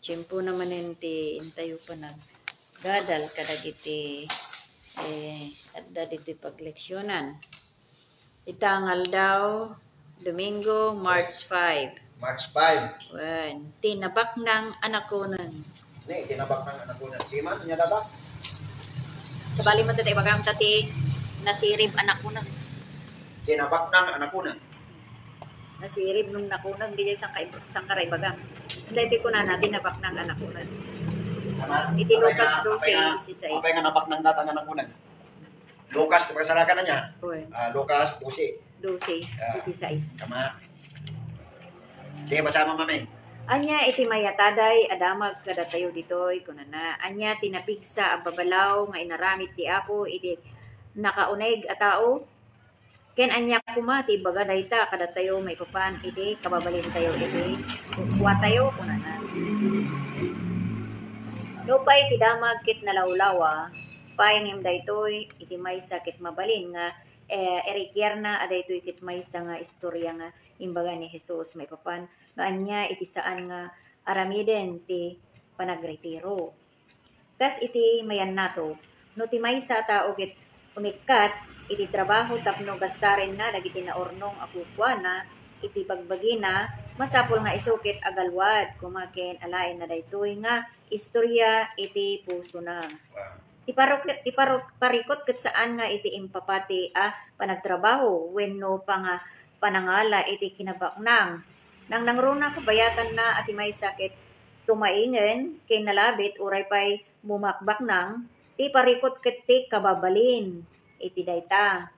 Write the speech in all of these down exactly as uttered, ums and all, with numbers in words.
Tiempo na manen ti intayo panaggadal kadagiti, eh, adda ditoy pagleksyonan. Ita nga aldaw, Domingo, March five. March five. Wen, ti nabaknang a nakuneng. Ne, ti nabaknang a nakuneng. Sige man, ania data? Sabali man data ibagam ta ti nasirib a nakuneng. Ti nabaknang a nakuneng. Nasirib no nakuneng, di jay sangka-, sangkara ibagam. Daytoy kunana, ti nabaknang a nakuneng. Tama. Iti Lucas dose, apay nga, disiseis. Apay nga nabaknang data nga nakuneng. Lucas, pakasalakan na niya. Uy. Ah, Lucas dose. Dose, ah, disiseis. Tama. Sige, basa mo, mami. Ania iti mayataday a damag kadatayo ditoy, kunana. Ania ti napigsa a babalaw nga inaramid ti Apo iti nakauneg a tao? Ken ania koma ti ibaga dayta kadatayo maipapan iti kababalintayo iti kukuatayo, kunana. Nupay ti damag ket nalawlawa pay ngem daytoy iti maysa ket mabalin nga, eh, irikirna a daytoy ket maysa nga istorya nga imbaga ni Jesus maipapan no ania iti saan nga aramiden ti panagritiro. Kas iti mayannato, no ti maysa a tao ket umikkat iti trabaho tapno gastarenna dagiti naurnong a kukuana iti bagbagina, masapul nga isu ket agalwad koma ken alaenna daytoy nga istorya iti pusona. Wow. Ti paruk-, ti paruk-, parikut ket saan nga iti impapati a panagtrabaho wenno panga-, panangala iti kinabaknang. Nangnangruna kabayatanna a ti maysa ket tumaingen ken nalabit uray pay bumakbaknang, ti parikut ket ti kababalin iti dayta.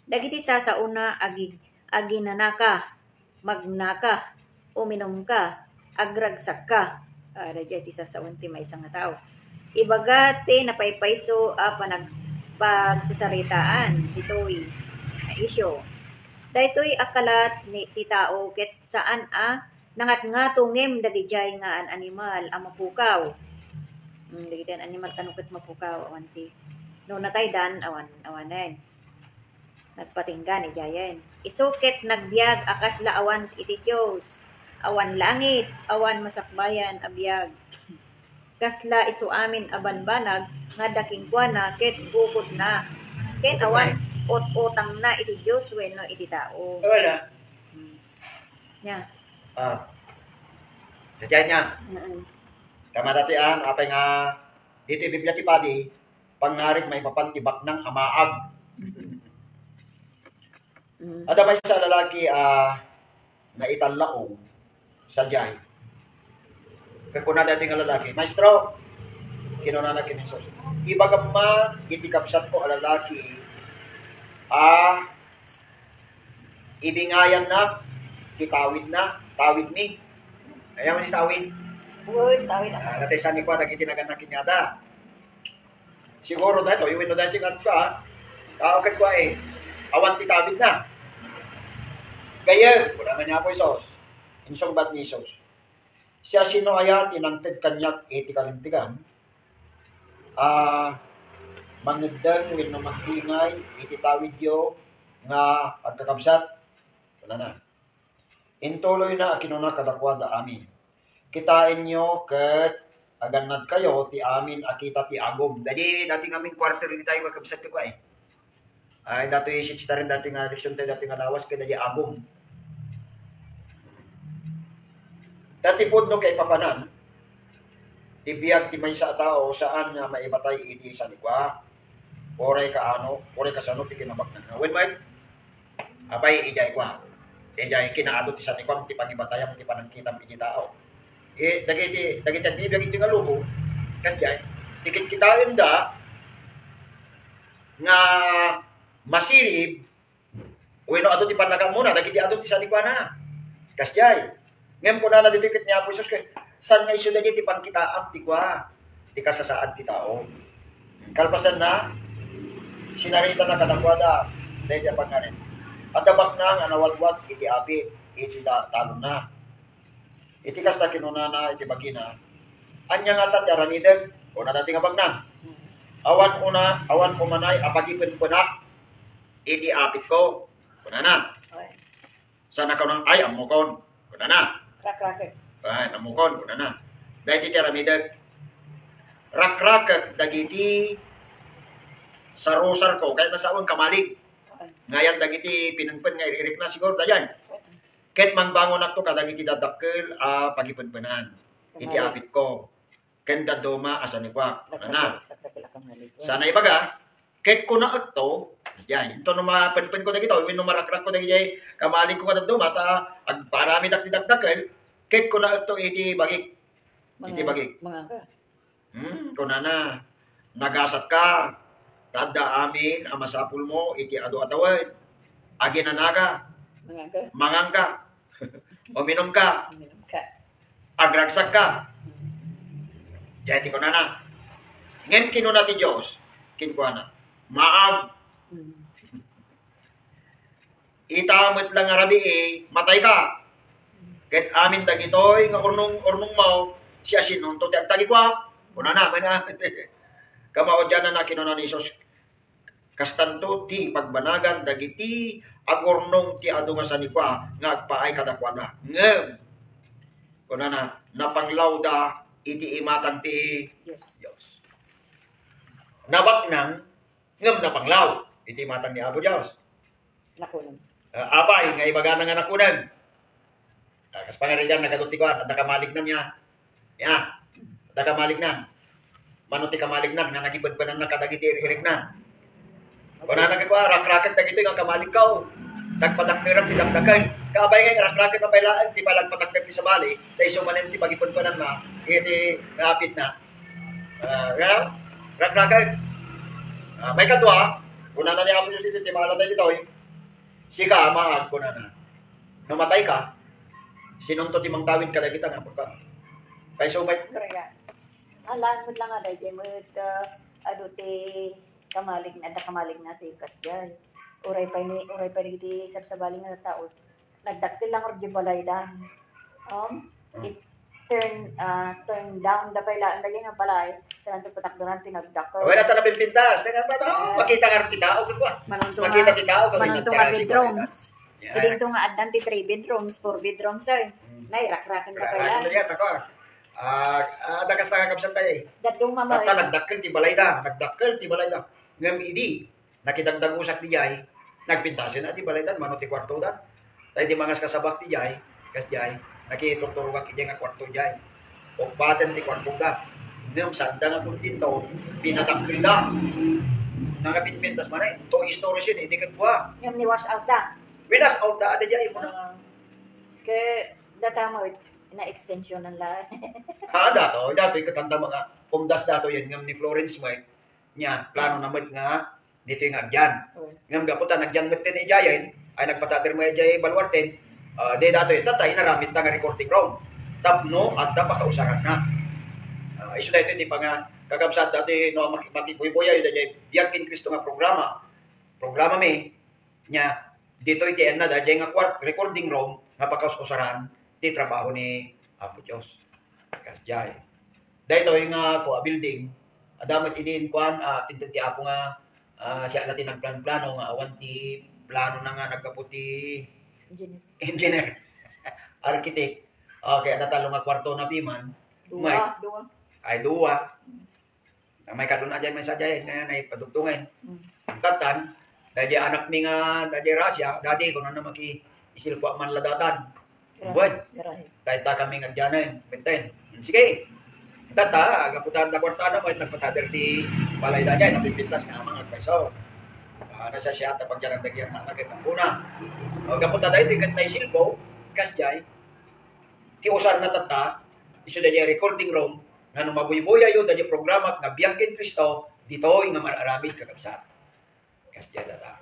Dagiti sasaona, agi-, aginanaka, magnaka, uminumka, agragsakka. Ah, daydiay ti sasaon ti maysa nga tao. Ibaga ti napaypayso a panag-, pagsasaritaan ditoy nga isyu. Daytoy a kalat ni, ti tao ket saan a nangatngato ngem dagidiay nga an-animal a mapukaw. Mm, dagiti an-animal kano ket mapukaw, awan ti, no nataydan, awan, awanen. Nagpatingga ni Jayen. Isu ket nagbiag a kasla awan iti Dios, awan langit, awan masakbayan a biag. Kasla isu amin a banbanag nga adda kenkuana ket bukotna. Ken awan ut-utangna iti Dios wenno iti tao. Wala. Hmm. Nia. Ah. Daydiay nia. Mm-mm. Tama dati, ah, apay nga ditoy Biblia ti padi, pangngarig maipapan ti baknang a maag. Mm. Adda maysa a lalaki a naitallaong sadiay. Ket kuna daytoy nga lalaki, "Maestro," kinunana ken Jesus, "ibagam man iti kabsatko a lalaki a ibingayannak ti tawidna, tawidmi." Ania man ti tawid? Uy, tawid. Ah, natay saan ni kua dagiti nagannak kenkuada. Siguro daytoy, wenno daytoy nga adda, tao ket kua, eh, awan ti tawidna. Gayyem, kuna man ni Apo Jesus. Insungbat ni Jesus, "Siasino aya ti nangted kaniak iti kalintegan a mangeddeng wenno mangingay iti tawidyo nga agkakabsat?" Kunana. Intuloyna a kinuna kadakuada amin, "Kitaenyo ket agannadkayo ti amin a kita ti agum." Daydi daytoy nga main quarter daytoy, kakabsat, ket kua, eh. Ay, daytoy sixty-three daytoy nga leksion tayo, daytoy nga lawas ket daydi agum. Daydi pudno kaipapanan ti biag ti maysa a tao, saan nga maibatay iti sanikua. Uray kaano, uray kasano ti kinabaknanna. Wen, wen. Apay, idiay kua. Idiay kinaadu ti sanikuam, ti pangibatayam, ti panangkitam iti tao. Eh, dagiti, dagiti agbibiag iti nga lubong, kasdiay, ti kitkitaenda nga masirib, wenno adu ti pannakaamuna dagiti adu ti sanikuana. Kasdiay. Ngem kunana ditoy ket ni Apo Jesus ket, "Saan nga isu daydi ti pangkitaam ti kua, ti kasasaad ti tao?" Kalpasanna, sinaritana kadakuada daydi a pangngarig, "Adda baknang a nawatwat iti apit iti da-, talonna." Iti kasta, kinunana iti bagina, "Ania ngata ti aramidek?" Kuna daydi nga baknang, "Awan una, awan umanay a pagipenpenak iti apitko," kunana. Oy. Saan a kunana, "Ay, ammokon," kunana. Krakrakek. "Ay, ammokon," kunana. Daytoy ti aramidek. Rakrakek dagiti sarusarko, ket nasawen kamalig. Ngayan dagiti pinenpen nga iririkna siguro dayan. Ket mangbangonakto kadagiti dadakkel a pagipenpenan iti apitko ken dadduma a sanikuak. Ana. Sana ibaga, ket kunaekto, diay, into no mapenpenko dagitoy, wenno marakrakko dagidiay kamaligko nga dadduma, ta agparamidak ti dakdakkel, ket kunaekto iti bagik. Iti bagik. Mangangka. Hmm, kunana, "Nagasatka, ta adda amin a masapulmo iti adu a tawen. Aginanaka, mangangka, uminumka, agragsakka." Diay ti kunana. Ngem kinuna ti Dios kenkuana, "Maag." Ita met la nga rabii, matayka. Ket amin dagitoy nga urnong-urnongmo, siasinonto ti agtagikuak? Kunana, mayna. Kamaudianna, kinuna ni Jesus, "Kastanto ti pagbanagan dagiti agurnong ti adu nga sanikua nga agpaay kadakuada. Ngem," kunana, "napanglawda iti imatang ti Dios." Nabaknang, ngem napanglaw iti imatang ni Apo Dios. Nakunen. Ah, apay nga ibagana nga nakunen? Ah, kas pangarigan, nagadu ti kuan, adda kamalignan ya. Ya. Adda kamalignan. Mano ti kamalignan nga nagipenpenanna kadagiti ir-irikna? Kunana nga kua, "Rakrakek dagitoy nga kamaligko. Nagpadakderak ti dakdakkel." Kaabay nga rakrakek na pay laeng ti palagpadakder ti sabali, ta isu manen ti pagipenpenanna iti nga apitna. Ah, nga, rakrakek. Ah, maikadua, kunana ni Apo Dios iti, ti maala dagitoy, "Sika, Ama, kunana, no matayka, sinonto ti mangtawid kadagita nga apoka?" Kaysu met. Ala met la nga daydiay met, ah, adu ti kamalig, adda kamaligna ti kasdiay. Uray pay ni, uray pay dagiti sabsabali nga tattao, nagdakkel lang iti balaydan. Um, it turn, ah, turn down da pay laeng dagiti nga balay, saan to patakderan ti nagdakkel. Wala ta napimpintas. Kaya nga, oh, makita nga ti tao, kagwa. Manunto nga, makita ti tao, kagwa, manunto nga bedrooms. Idinto nga addan ti three bedrooms, four bedrooms, ay. Nay, rakraken da pay laeng. Rakraken da, ako, ah. Ah, ah, adda kasta nga kabsat tayo, eh. Daduma mo, eh. Nagdakkel ti balayda, nagdakkel ti balayda. Ngem idi, nakidagdagusak diay, nagpintasen a ti balaydan, mano ti kuartodan. Tay di mangas kasabak ti diay, kas diay, nakiturturogak idiay nga kuarto diay. Ukpaten ti kuartoda. Ngem sanda nga kontento, pinadakkelda. Nangapinpintas man, eh, two stories yun, hindi ket kua. Ngem ni-wash out da. Winas out da, ada diay mo na. Ah, ke, data mo, na-extensionan la. Ah, dato, dato, ikatanda mga, kumdas dato yan, ngem ni Florence mo, eh. Nya, plano na met nga, ditoy nga agyan. Mm. Ngem gapu ta nagyan met ten idiayen, ay nagpatader met idiay baluarten, ah, di datoy, tatta, inaramid ta nga recording room. Tapno, adda pakausaranna. Ah, isu daytoy ti panga-, kakabsat datoy, no, maki-, makibuybuyayo, daydiay Biag ken Cristo nga programa. Programa mi, nya, ditoy ti enna, daydiay nga kuar-, recording room, nga pakaus-usaran, ti trabaho ni Apo Dios. Kasdiay. Daytoy nga kua building, adda met idin kuan, ah, tinted ti Apo nga, ah, siya la ti nagplan-plano nga awan ti plano na nga naggapu ti engineer. Engineer. Architect. Okay, adda tallo nga kwarto na piman. Dua, dua. Ay, dua. May kaduna diay, may sadiay, nga naipadugtungen. Mm. Ang katan, daydiay anak mi nga, daydiay Russia, dadi, kung ano, maki-, isilpo man la datan. Grabe, buwan. Grabe. Dayta kami nga diyan, eh, benten. Sige. Tata, gapu ta, da kwarta na mo, nagpatader ti balay da diay, napipintas nga amang agpaiso. Ah, nasa siya, tapag diyan ang dagyan, ang nagkipagpuna. O, gapu ta, daytoy ket naisilpo, kas diay, ti usar na tatta, isu daydiay recording room, nga no mabuybuyayo daydiay programa nga Biag ken Cristo, ditoy nga mar-aramid, kakabsat. Kas diay data.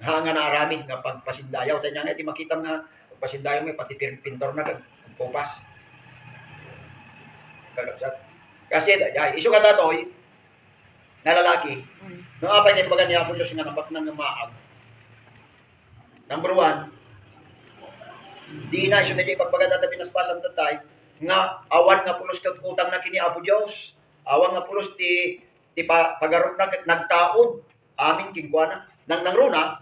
Ha, nga naaramid nga pagpasindayaw. Tayo nga ti makitam nga pagpasindayaw mo, pati pir-, pintor na kag kupas. Kakabsat. Kas diay, diay. Isu ka datoy, nga lalaki. Mm. No apay nga imbaga ni Apo Dios nga nabaknang nga maag. Number one, di na isu na di pagbaga data pinaspasan tatay, nga awan nga pulos ket utang na kini Apo Dios. Awan nga pulos ti, ti pa-, pagarupna ket nagtaud. Amin kenkuana. Nangnangruna,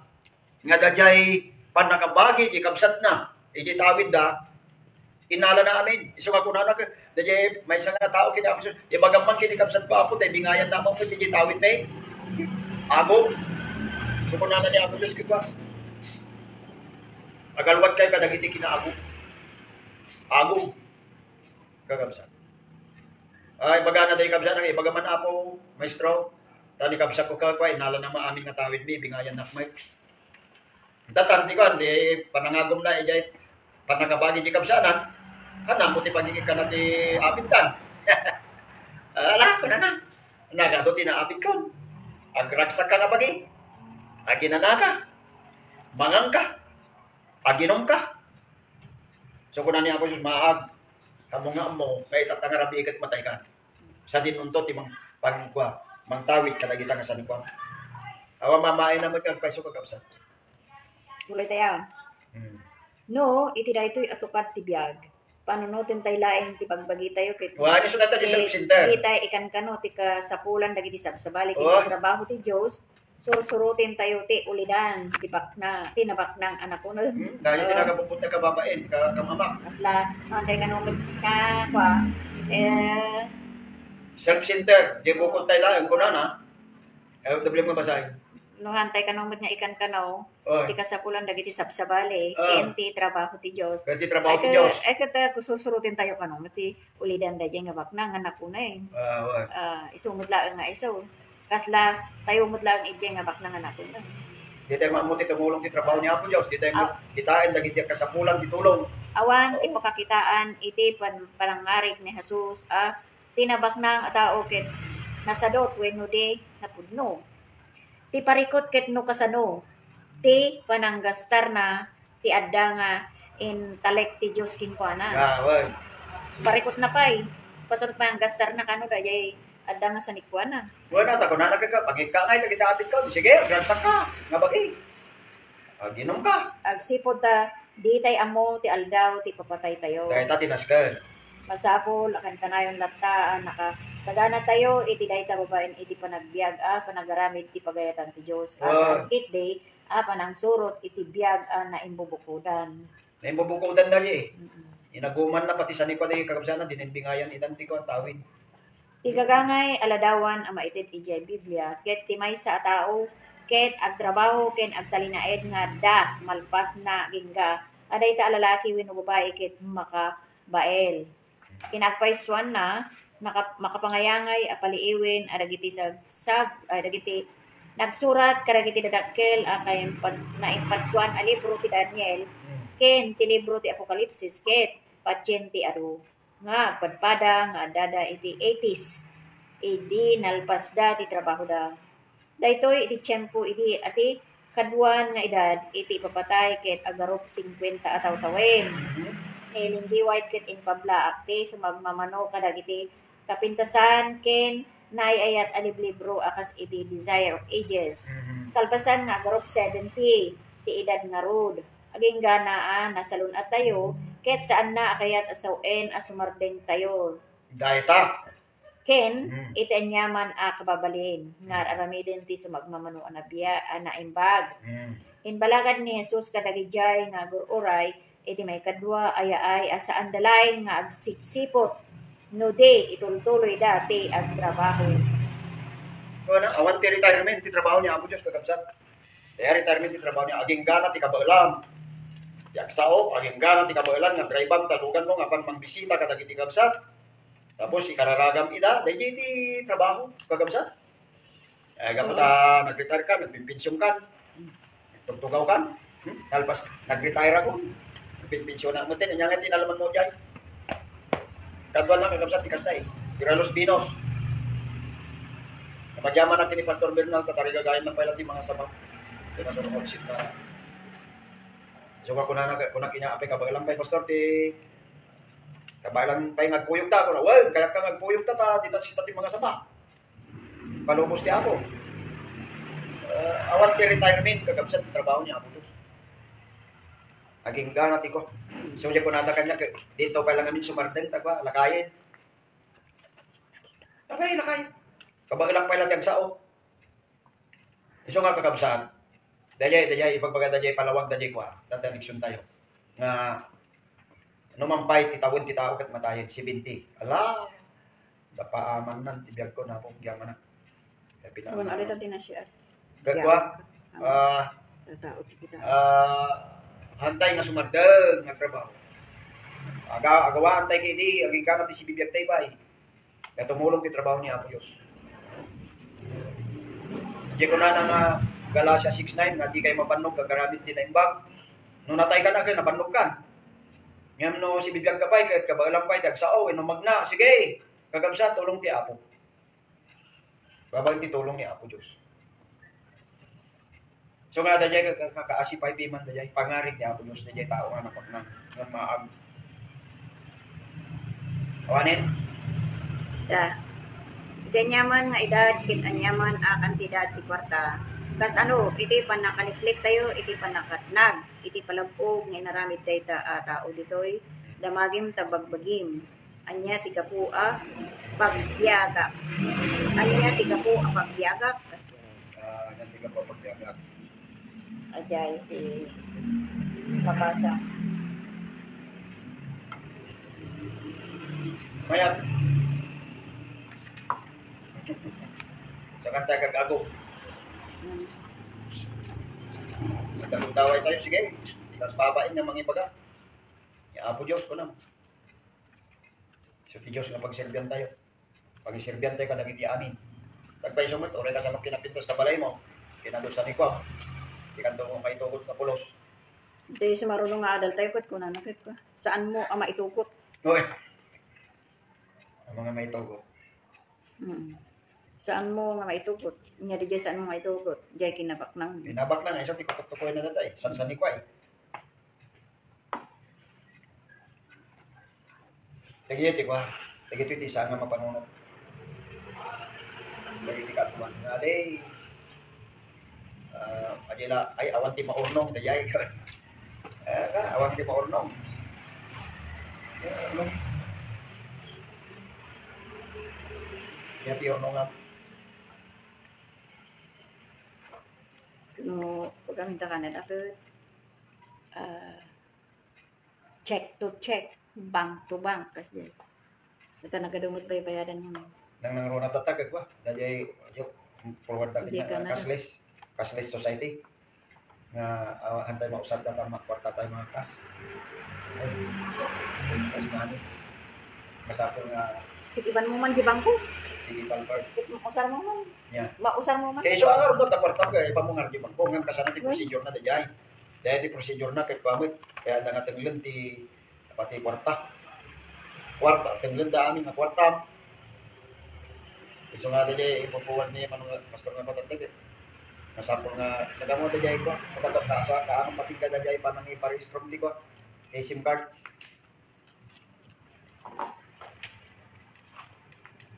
nga daydiay pannakabagi ti kabsatna, iti tawidda, Innalana amin. Isu nga kunana, daydiay maysa nga tao ken ni Apo Dios, "Ibagam man ken ni kabsatko, Apo, ta ibingayanna man ket diay tawidmi." Ago. Isu kunana ni Apo Dios kenkuana, "Agalwadkayo kadagiti kinaago." Ago. Kakabsat. Ay, ibagana daydiay kabsat, "Ibagam man, Apo, Maestro, ta ni kabsatko kenkuana, innalana man amin nga tawidmi, ibingayannak met." Datan ti kuan, di panangagumna idiay pannakabagi diay kabsatna. Haan mo ti pagikikana ti apitdan. Ala, kunana. Nagadu ti naapitkon. Agragsakka nga bagi. Aginanaka. Manganka. Aginumka. So, kuna ni Apo Jesus, "Maag, ammo nga ammo, nga itatta nga rabii ket matayka." Sadin unto ti mang-, pangkua, mangtawid kadagita nga sanikuan. Awan mamaina met nga agpayso, kakabsat. Tuloy tayo. Hmm. No, iti daytoy a tukad ti biag, panunoten tayo laeng ti bagbagi tayo ket Wa, ano, sunod tayo ti self-center. Di tayo ikankano ti kasapulan dagiti sabsabali ken Oh. Trabaho ti Dios, sursuroten tayo ti ulidan ti bakna, ti nabaknang anakon. Hmm, dahil Oh. Tinagabupot na kababain, ka-, kamamak. Kasla, no, antay kano met ka, kwa, eh, Self-center, di bukod tayo laeng, kunana. L W mo basahin. No, hantay kano met nga ikankano, Oh. ti kasapulan dagiti sabsabali, Oh. ken ti trabaho ti Dios. Ken ti trabaho ti Dios. Ay, ket, eh, sursuroten tayo kano, met ti ulidan daydiay nga baknang anakon. Ah, wa. Ah, isu met laeng nga isu. Kasla, tayo met laeng idiay nga baknang anakon. Di tayo maammo ti tumulong ti trabaho ni Apo Dios. Di tayo Ah. Kitaan dagiti kasapulan ti tulong. Awan ti Oo. Pakakitaan iti pan-, panangngarig ni Jesus, ah, ti nabaknang a tao ket nasadut wenno di napudno. Ti parikut ket no kasano ti pananggastarna ti adda nga intalek ti Dios kenkuana. Ah, wen. Parikutna pay. Kasano ti pananggastarna kano daydiay adda nga sanikuana. Wen, ta kunana kenka, "Pangikka ngay dagiti apitka." Sige, agragsakka nga bagi. Aginumka. Agsipud ta, ditay ammo ti aldaw ti ipapatay tayo. Dayta ti nasken. Masapul a kankanayon latta a nakasagana tayo iti dayta babaen iti panagbiag a panagaramid ti pagayatan ti Dios. Ah. Asar ketdi a panangsurot iti biag a naimbubukodan. Naimbubukodan na ri. Mm-mm. Inagumanna pati sanikuan ti kakabsatna, di na imbingayan itan ti kuan, tawid. Ti gagangay a ladawan a maited idiay Biblia ket ti maysa a tao ket agtrabaho ken agtalinaed nga adda malpasna agingga a dayta a lalaki wenno babai ket makabael. Kinapaysuanna, naka-, makapangayangay a paliiwen a dagiti sag-, sag-, a dagiti nagsurat kadagiti dadakkel a kaimpad-, naimpadkuan a libro ti Daniel ken ti libro ti Apokalipsis ket patien ti adu nga agpadpada nga addada iti eighties idi nalpasda ti trabahoda. Daytoy iti tiempo idi a ti kaduan nga edad iti ipapatay ket agarup singkuenta a tawen. Ni Ellen G. White ket impablaak ti sumagmamano kadagiti kapintasan ken naay-ayat a liblibro a kas iti Desire of Ages. Mhm. Kalpasan nga agarup seventy ti edad ngarud, aginggana a nasalun-attayo ket saanna a kayat a sawen a sumardengtayo. Dayta. Ken, mm, iti aniaman a kababalin nga ar-aramiden ti sumagmamano a nabia-, a naimbag. Mm. Imbalagad ni Jesus kadagidiay nga agur-uray iti maikadua a yaay a saanda laeng nga agsipsipot no di itultuloyda ti agtrabaho. Kuna, awan ti retirement ti trabaho ni Apo Dios, kakabsat. Ti retirement ti trabaho niya, aginggana ti kabaelan. Ti agsao, aginggana ti kabaelan nga drive-am, taluganmo nga apan mangbisita kadagiti kabsat. Tapos ikararagam ida, daydiay ti trabaho, kakabsat. Eh, gapu ta nag-retire ka, nagpinpension ka, nagtugtugaw ka, hmm? Nalpas, nag-retire ako. Nagpinpension na. Mutin, anya nga tinalaman mo diay? Kadua lang, kakabsat, ti kasta eh. Ti Ralos Binos. Napagyaman na kini Pastor Bernal, tatarigagayan na pala ti mga sabak. Ti nasunod sita. So, kunana, kuna kanya, apay kabaelan pay, Pastor, ti kabaelan pay nga agkuyog ta. Kuna, well, kaya ka nga agkuyog ta, ta, di ta sita ti mga sabak. Palubos ti Apo. Eh, awan ti retirement, kakabsat, ti trabaho ni Apo Dios. Aginggana ti ko. So, di ko nata kanya, ke-, dito pa lang amin sumardeng, ta kwa, lakayen. Lakay, lakay. Kabaelak pa ila ti agsao. Isu nga kakabsat. Daydiay, daydiay, ipagbaga daydiay, palawag daydiay kwa. Data election tayo. Nga, No mampay ti tawen ti tao ket matayen, seventy. Ala! Dapaamannan ti biagko, Apo, gyamanak. Kaya pinanganak. Ano, ano ito, tinasya? Kagwa, ah, Tatao ti kita. Ah, hantay nga sumardeng nga trabaho. Aga-, agawa hantay kidi, agingga ti sibibiag tay bay. Kaya tumulong ti trabaho ni Apo Dios. Di kunana nga Galacia six nine nga di kayo mabannog, gagaramid ti naimbag. No natay ka na, kaya nabannog ka. Ngem no sibibiag ka pay, kaya kabaelan pay, dagsao, wenno magna, sige, kakabsat, tulong ti Apo. Babaen ti tulong ni Apo Dios. So nga, daydiay ka, ka, ka, kaasi pay piman daydiay, pangarig ni Apo Dios, daydiay tao nga napaknang, nga maag. Awanen? Da. Iti aniaman nga edad, ket aniaman a kantidad ti kuarta. Kas ano, iti pannakaliklik tayo, iti pannakatnag, iti palab-og nga inaramid dayta a tao ditoy, damagim ta bagbagim. Ania ti gapu a pagbiagak? Ania ti gapu a pagbiagak? Kas-, Ah, ania ti gapu a pagbiagak? Ajay ti mabasa. Mayat. Sa kanta kag ago. Mm. Sa kagundaway tayo, sige. Ikas babain nga mangibaga. Ya Apo Dios, kunam. So, ti Dios nga pagserbian tayo. Pagserbian tayo kadagiti amin. Tagpayso met, uray ka sa kinapintas ta balaymo. Kinadusa ni Kuam. Ikanto mo maitugot nga pulos. Di sumaruno nga adal tayo, ket kunana, ket kua, saan mo a maitugot? Oy. Ang mga maitugot. Mm. Saan mo nga maitugot? Nya, di jay saan mo maitugot. Jay kinabaknang. Kinabaknang, ay, sa ti kutuktukoy na data, eh. San-san ni Kuam, eh. Dagiti ti kua, dagiti ti saan nga mapanunot. Dagiti katuan nga, adi, ah, adi la, ay, awan ti maurnong, dayay. Ah, awan ti maurnong. Eh, ano? Kaya ti urnong nga. No, pagkamita ka na, dapat, ah, check to check, bank to bank, kas di. Ita nagadumot pay bayadan mo. Nang nangruna tatta, kagwa, dayay, ayo, forward na Di kanya, ka na. Cashless, cashless society. Nga, ah, hantay mausab data, makwarta tayo mga cash. Ay, cash money. Masapul nga Ket iban mo man di bangko. Digital card. Ket mausar mo man. Yeah. Mausar mo man. Kaya so, ang arubot na kwarta, kaya ipamungar di bangko. Ngayon, kasana ti Hmm. procedure na, dayay. Dayay ti procedure na, kaya pamit, kaya nangatenglen ti Pati kwarta. Kwarta, tenglen da amin nga kwarta. Isu nga daydiay ipupuan ni Mano nga Pastor nga patateg, eh. Masapul nga, nagamo daydiay ko, pagkatapos na sa, kaano pati ka daydiay pa nang iparehistro, di ko, kay SIM card.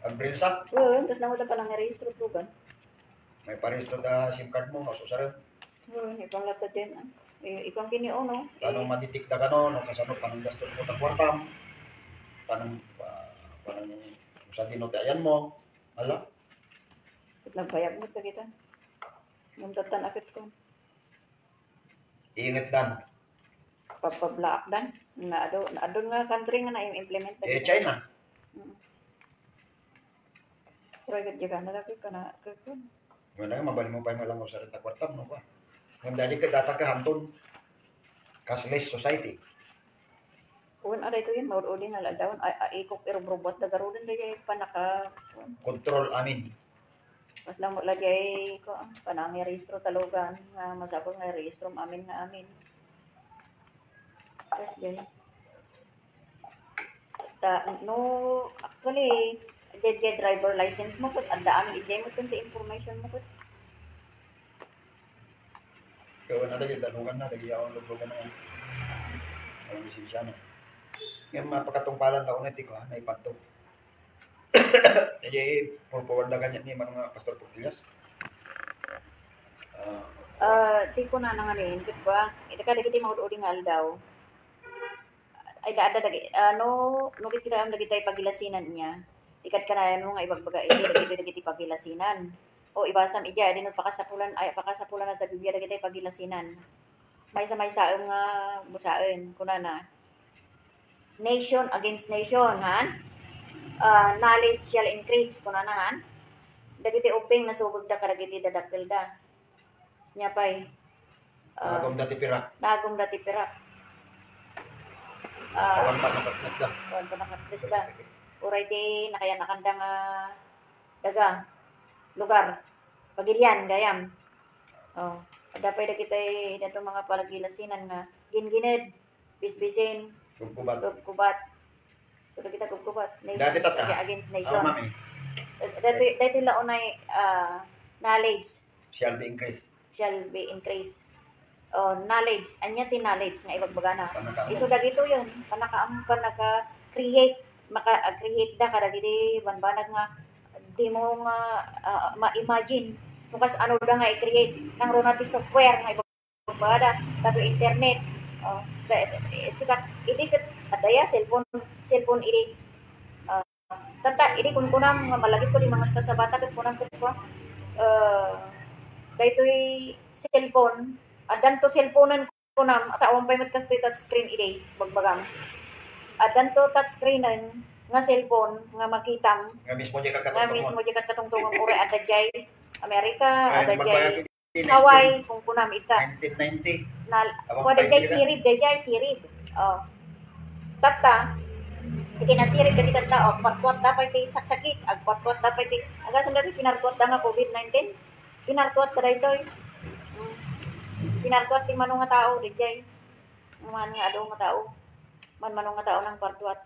Agbrilsa? Oo, tapos na wala pa nang rehistro, tugan. May parehistro ta SIM card mo, masusaren. Oo, ipang latta dyan, ah. Eh, ipang kini, oh, no? Tano Eh, maditik da kano, no? Kasano pananggastos mo ta kwartam. Panang, ah, panang, sa dino ti ayan mo. Ala? Ket nagbayag mo ta kita. Nung tatan akit ko. Inget dan. Pagpablaak dan. Na adu, na adun nga country nga na-implement na Eh, kita. China. Mm. Pero ket di ka na lagi ka na, ka, ka. Wala nga, mabalin mo pa yung malangaw sa renta kwarta mo, ba? Ang dali ka, data ka, hantun. Cashless society. Wen, aray to yan, maud-udi nga ladawan. Ay, ay, ikok, irubrubot, dagaruden, da jay panaka, Control amin. Mas lang mo lagi ay, ko, panangirehistro talugan, nga masapul nga rehistro amin nga amin. Kas jay. Ta, no, actually, diay, diay driver license mo, ket adda amin, idiay mo, ket ti information mo, ket. Kaya wala dagiti dalugan na, dagiti awang lublogan na. Ang lisensya na. Ngayon, mapakatungpalan na unay, ti ko, ha, naipadto. Kaya, forward na ganyan ni, mga Pastor Portillas. Ah, Ah, ti ko na nanganin, ket ba, iti kadagiti maud-udi nga aldaw. Ay, da, da, dagi, ah, no, no, ket kita, dagiti pagilasinan niya. Ikat ka na, ano, nga ibagbaga, iti, dagiti, dagiti pagilasinan. O, ibasam, ija, adi, no, pakasapulan, ay, pakasapulan na ta Biblia, dagiti pagilasinan. Maysa-maysaem nga busaen, kunana. nation against nation, han? Ah, knowledge shall increase, kunana, han? Dagiti ubbing nasubegda kadagiti dadakkelda. Nia pay, ah, Nagumda ti pirak. Nagumda ti pirak. Ah, Awan pa nakatnagda. Awan pa nakatnagda. Uray ti nakayan-akanda nga daga, lugar, pagilian, gayam. Oh, adda pay dagiti, dato mga palagilasinan nga gingined, bisbisin, Gubgubat. Gubgubat. So, dagita gubgubat. Nation Dati tata. Against nation. Aw, mami. Dati, dati la unay, ah, knowledge. Shall be increased. Shall be increased. Oh, knowledge. Ania ti knowledge nga ibagbagana? Panakaammo. Isu dagitoy, panakaam-, panaka-create, maka-, ah, create da kadagiti banbanag nga di mo nga, ah, ma-imagine no kas-ano da nga i-create. Nangruna ti software nga ibagbagada, tapno internet. Oh, da-, sikat, idi ket, adda ya, cellphone, cellphone idi. Ah, Tatta, idi kunkunam nga malagipko di mangaskas a bata, ket kunam ket kua, eh, daytoy cellphone, addanto cellphone-en kunam, ta awan pay met kastoy touchscreen idi, bagbagam. Addanto touchscreen-en nga cellphone nga makitam, Nga mismo di nga kakatungtong mo. Mismo di kakatungtong mo, uray adda jay Amerika, Ay, adda jay magbayad Hawaii, kunkunam ita. Nineteen ninety. Nal-, Abang kua dayjay five sirib, dayjay sirib. Oh. Tatta, ti kinasirib dagiti tatta, oh, partuat da pay ti saksakit, agpartuat da pay ti, agasem dati pinartuat da nga COVID nineteen. Pinartuat da daytoy. Mm. Pinartuat ti mano nga tao, dayjay. Maan nga adu nga tao. Man mano nga tao nang partuat.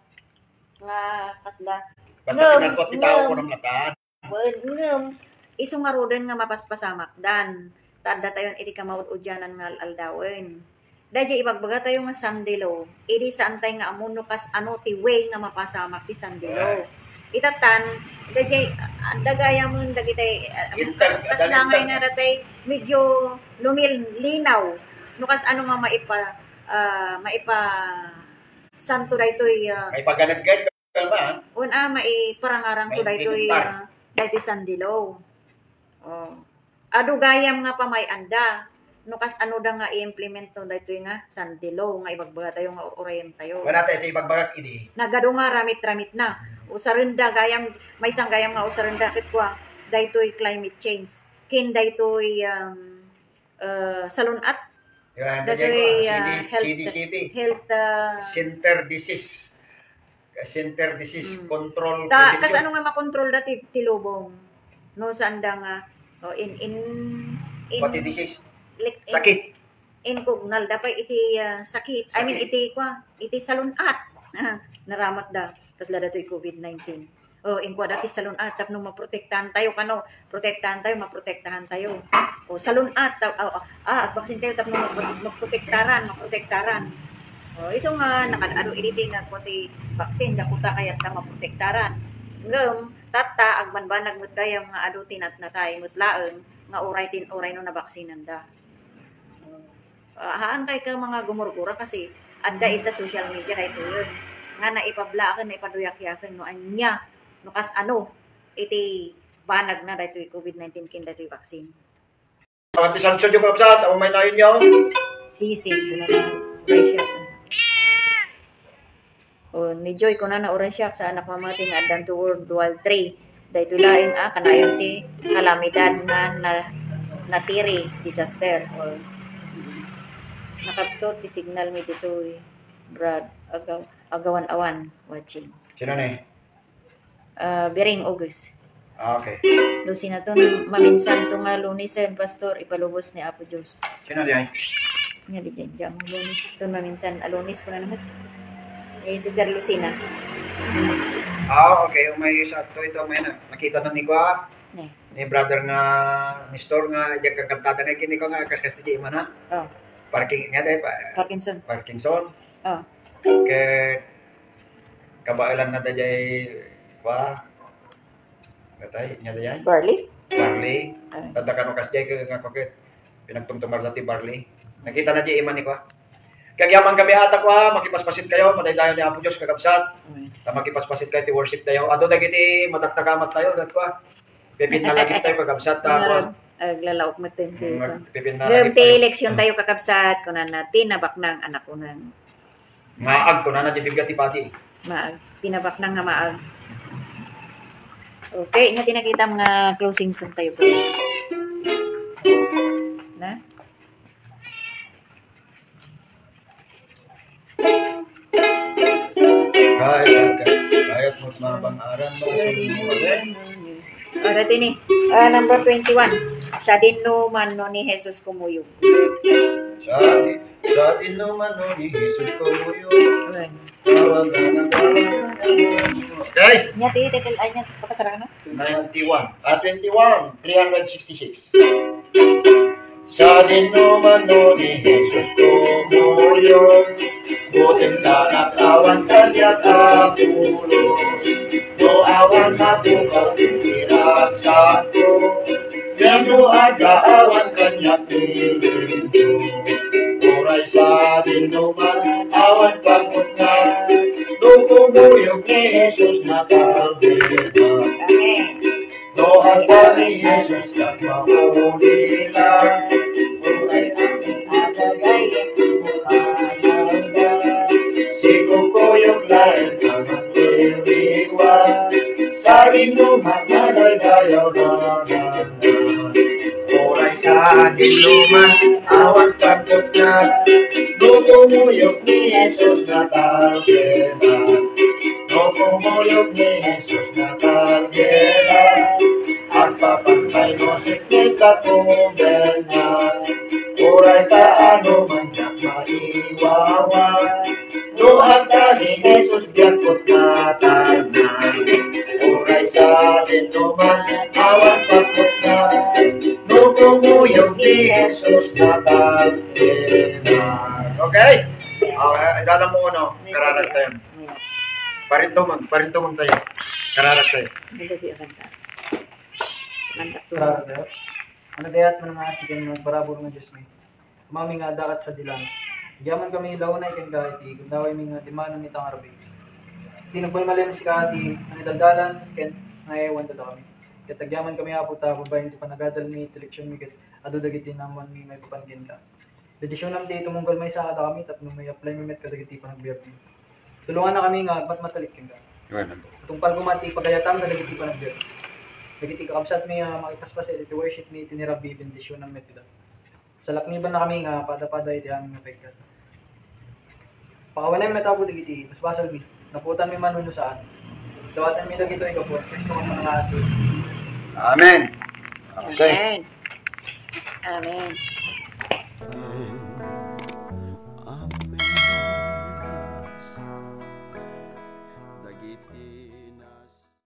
Nga kasla. Basta Ngem, pinartuat ti tao, ngem. Kunam natan. Wen, ngem, isu ngaruden nga mapaspasamakdan, ta addatayon iti kamaud-udianan nga al-aldawen. Daydiay ibagbagatayo nga Sunday law, idi saantay nga ammo no kas-ano ti way nga mapasamak ti Sunday law. Itatan, daydiay, adda gayamen dagitay, ah, Inter-, kas-, kasla ngay nga datay medyo lumil-, linaw no kas-ano nga maipa-, ah, maipasanto daytoy, ah, Maipaganetget. Kalma, ha? Un, ah, maiparangarang to daytoy, ah, daytoy Sunday law. Oh. Adu gayam nga pamay-anda. No kas-ano da nga i-implement to daytoy nga Sunday law nga ibagbagatayo nga ur-urayentayo. Wala tayo iti ibagbagak idi. Nagadu nga ramit-ramit na. Usarenda gayam, maysa gayam nga usarenda ket kua, daytoy climate change. Ken daytoy, um, eh, salun-at. Yan, datoy, datoy, ah, ah, C D, health, C D C P. Health, ah, Center Disease. Center Disease Mm. Control Ta, Prevention. Kas-ano nga makontrol da ti, ti lubong? No, saan da nga, oh, in, in, in, Pati disease. Like, in, Sakit. Inkugnal da pay iti, ah, sakit. I mean, sakit. Iti, kua, iti salun-at. Ah, naramat da. Kasla datoy COVID nineteen. Oh, inkuada ti salun-at tapno maprotektahan tayo, kano, protektahan tayo, maprotektahan tayo. Oh, salun-at, ta-, ah, ah, ah, agbaksin tayo tapno mag-, magprotektaran, maprotektaran. Oh, isu nga nakaad-adu idi ti nga kua ti vaccine, gapu ta kayat ta maprotektaran. Ngem, tatta, agbanbanag met gayam nga adu ti natnatay met laeng nga uray tin, uray no nabaksinanda. Ah, haan kay ka mga gumurgura kasi adda ita social media daytoyen nga naipablaken, naipaduyakyaken no ania, no kas-ano iti banagna daytoy COVID nineteen ken daytoy vaccine. Pati sanction yung kapsat, ang may nayon nyo? Sisi, kuna na, Rachel. O, ni Joy, kunana, "Uray siak, saanak mamati nga addanto World War Three. Daytoy laeng a kanayon ti kalamidad nga na-, natiri, disaster." O, nakabsut ti signal mi ditoy, Brad, agaw-, agawan awan, watching. Sino ni? Ah, Biring, August. Ah, okay. Lucina, ton maminsan to nga Lunesen, Pastor, ipalubos ni Apo Dios. Sino di ay? Nga di dyan, dyan, Lunes. Ton maminsan, ah, Lunes ko na naman. Eh, si Sir Lucina. Ah, okay. Umay sa to, ito, may na-, nakita na ni Kwa, Ne. Ni brother nga Nestor nga, diyan kakantada nga kini ko nga, kas-, kas-, di man, ha? Oh. Parking, nga tayo pa, Parkinson. Parkinson. Oh. Kay, kabaelan na da jay, kwa, katay, nya da yan? Barley? Barley. Ay. Tanda ka no kas jay, kaya nga, kaya pinagtumtumar na ti barley. Nakita na di iman ni kwa. Kagyaman kami ata kwa, makipaspasit kayo, madaydayan ni Apo Diyos, kagabsat. Amen. Ta makipaspasit kayo ti worship tayo. Ato dagiti madagtagamat tayo, dat kwa. Pipin na lagi tayo, kagabsat, ta, Ngarud, kwa. Aglalaok met ti Mm, pipin na Ngem lagi ti tayo. Eleksyon tayo, kakabsat, kunana, ti nabaknang anak unang. Maag, kunana ti Biblia ti padi. Maag. Pinabaknang nga maag. Okay, ania ti nakitam nga closing song tayo po? Na? Kayat, kayat mo't mapangaran mo, sumuli. Ora tini, ah, number twenty-one. Sadinoman no ni Jesus kumuyog. Sa, sadinoman no ni Jesus kumuyog. Ayan. Tawag na ng tawag. Okay. Nia ti title, ay, nia, kapasarang na? Ninety-one. Ah, twenty-one. Three hundred sixty-six. Sadinoman no ni Jesus kumuyog, butin ta nakawan kaniak a pulos. No awan mapukaw ti piraksanto, ngem no agaawan kaniak ti Dios. Uray sadinoman awan pagputna, no kumuyog ni Jesus natalgeda. Amen. No agpa ni Jesus ket maulila, uray amin a tagay, sikukuyo laeng a nagtiriwan, sadinoman a daydayaw na. Uray sadinoman awan pagputna, no kumuyog ni Jesus natalgeda. No kumuyog ni Jesus natalgeda, agpapantay no siknit a problema. Uray ta anoman diak maiwawa, no agka ni Jesus diak putna tadna. Uray sadinoman awan pagputna, no kumuyog ni Jesus natalgeda. Okay? Okay, dala mo, ano, kararag tayo. Parintumon, parintumon tayo. Kararag tayo. Ano di ang kanta? Kanta to. Kararag tayo. Ano kayat man nga asigen nga agparabur nga Dios mi? Amami nga adda ket sadi langit. Agyaman kami launay kenka iti gundaway mi nga dimmanon ita nga arabik. Iti nagbalbaliwen sika ti nangidaldalan ken nangayawan kadakami. Ket agyaman kami, Apo, ta babaen ti panagadal mi iti eleksion mi ket adu dagiti naammoan mi maipapan kenka. Bendisionam ti tumunggal maysa kadakami tapno may-apply mi met kadagiti panagbiag mi. Tulongana kami nga agmatmatalik kenka. Amen. Tungpal koma ti pagayatam kadagiti panagbiag mi. Dagiti kakabsat mi a makipaspas iti worship mi iti ni Rabbi, bendisionam met ida. Salaknibanna kami nga pada-pada iti amin nga pagayat. Pakawanem met, Apo, dagiti basbasol mi. Napuotan mi man wenno saan. Dawatem mi dagitoy gapu ni Cristo nga Amannasit. Amen. Okay. Amen. Amen. Amen. Dagiti